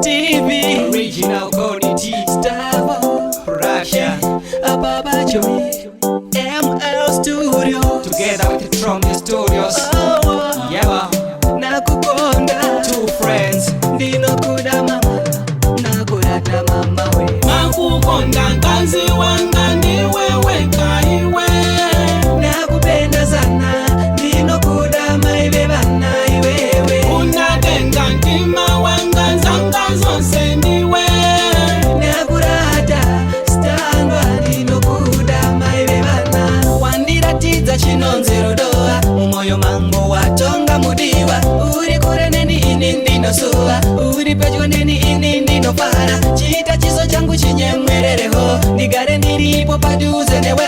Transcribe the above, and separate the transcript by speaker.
Speaker 1: TV.
Speaker 2: Original quality.
Speaker 1: Stavo
Speaker 2: Production.
Speaker 1: Baba Joey ML Studio.
Speaker 2: Together with the Trombe Studios.
Speaker 1: Oh,
Speaker 2: Yeah,
Speaker 1: nakukonda.
Speaker 2: Two friends.
Speaker 1: Ndinokuda mama, nakurata mama we.
Speaker 3: Nakukonda nkazi wanga, ndiwe weka iwe.
Speaker 1: Nakupenda sana, ndinokuda maive vana iwewe.
Speaker 3: Unatenga mtima wanga, zanga zonse ndiwe.
Speaker 1: Nakurata standwa, ndinokuda maive vana. Wandiratidza chinonzi rudoa, mumwoyo mangu watonga mudiwa. Uri kure neni ini ndinosuwa, uri pedyo neni ini ndinofara. Chiita chiso changu chinyemwerereho, ndigare ndiripo padhuze newe.